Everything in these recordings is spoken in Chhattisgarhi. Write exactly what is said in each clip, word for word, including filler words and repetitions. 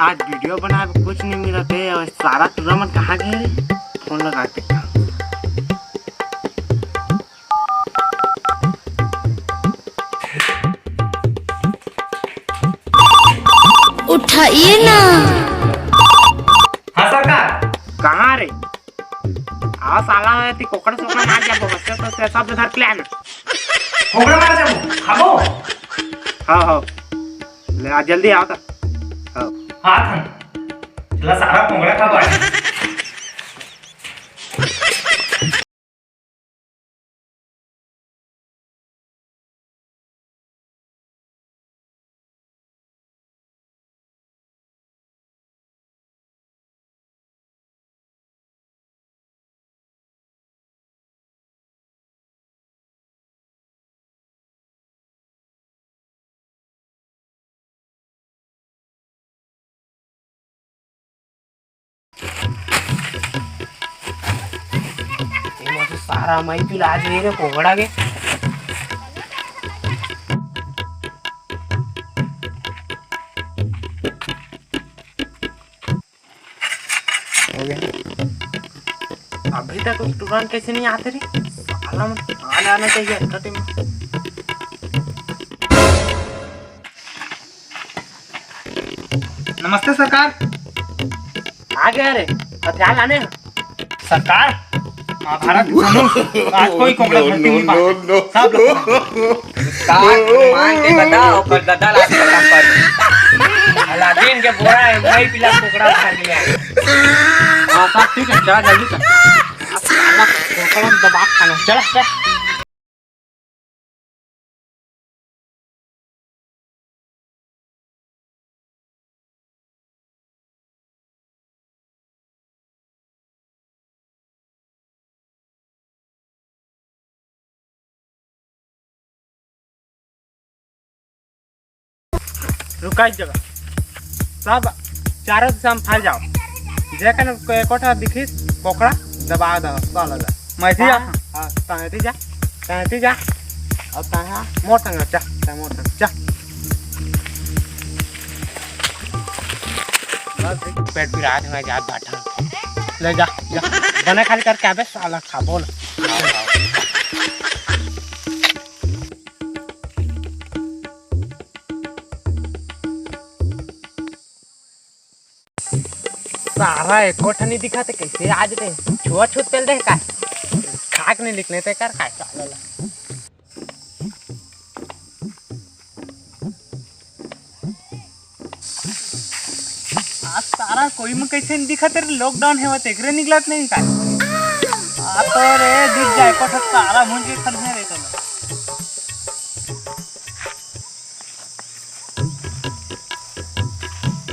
आज वीडियो बनाए बर कुछ नहीं मिलत हे, अउ सारा टूरा मन कहाँ गे रे? फोन लगा के। उठाइए ना। हाँ सरकार। कहाँ रे? आ साला, एती कोकड़ा सोकड़ा मार जाबो, बच्चा तो से सब धर के ले आना। कोकड़ा मार जाबो, खाबो? हाँ, हाँ। ले आ, जल्दी आओ तो। हाँ। हाँ, थन। चला सारा कोकड़ा खाबो आज। एमा तो सारा मई पिला दे रे कोकड़ा के। हो गया। अभी तक टूरा मन कैसे नहीं आते रे? साला मन आ जाना चाहिए हल्का टाइम। नमस्ते सरकार। आ गया रे, हथियार लाने हैं। सरकार, महाभारत के धनुष, आज कोई कोकड़ा धरती नहीं पाता। सब लोग का हनुमान के गदा, ओकर गदा ला खत्म कर दे। अलादीन के बोरा है, वही पीला कोकड़ा उठा के ले आए। हाँ, सब ठीक है, चला जल्दी चल। अब साला कोकड़ा दबा खाना, चला, चल। रुका एक जगह, सब चारों दिशा में फैल जाओ। जेकन कोई कोठा दिखिस, कोकड़ा दबा दो, साला जा। मैं थी जा। हाँ। हाँ, तैं थी जा, तैं थी जा। अब तैं हाँ, मोर संग जा, तैं मोर संग जा। बस, पेट पिरात हे, मैं जात बाटा। ले जा, जा। बने खाली करके आबे, साला खाबो ना। सारा एको ठनी दिखा ते कैसे आज रे? छुआ छूत पेल दे का? खाक नहीं लिखने ते कर का, साला ला। आज सारा कोई में कैसे नहीं दिखा तेरे, lockdown है वो तेकरे निकलत नहीं का? आ तो रे दिख जाए कोठा सारा मुझे खन है रे तो।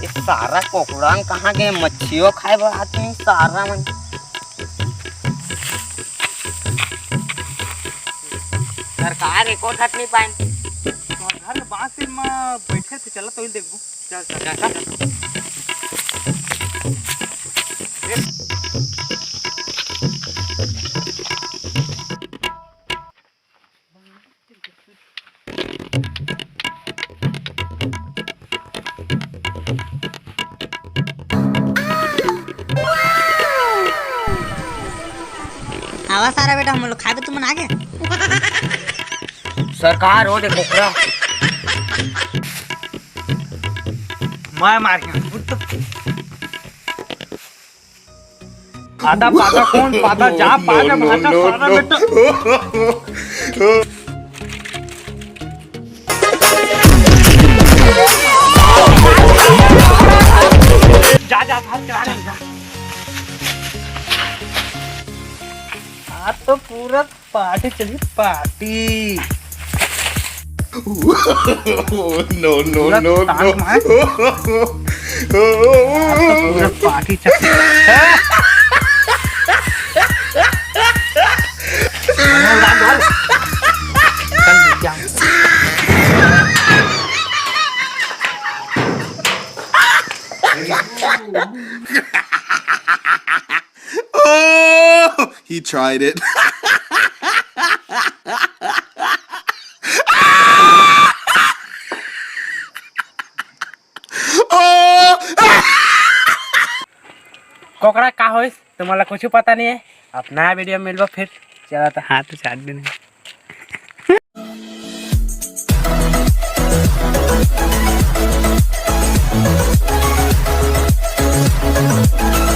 ये सारा कोकड़ा कहाँ गए? मच्छियों खाए बर आते हैं सारा मन। सरकार एको ठक नहीं पाए। घर बांस में बैठे थे, चला तो ही देखबो। चल, चल, चल, चल। आवा सारा बेटा, हम लोग खाबे, तुमन आगे। सरकार, ओ देखो, पूरा। मैं मार के आदा पादा कौन पादा जा पादा भाटा सारा बेटा। जा, जा, भाग, जा, जा। आज तो पूरा पार्टी चली, पार्टी। No, no, पूरा no, तान no। मार। आज तो पूरा पार्टी चली। चल, क्या? Oh, he tried it. Oh! कोकड़ा का होइस, तुमन ला कुछ पता नहीं है। अब नया वीडियो में मिलबो फिर। चला था। हाँ, तो चार दिन है।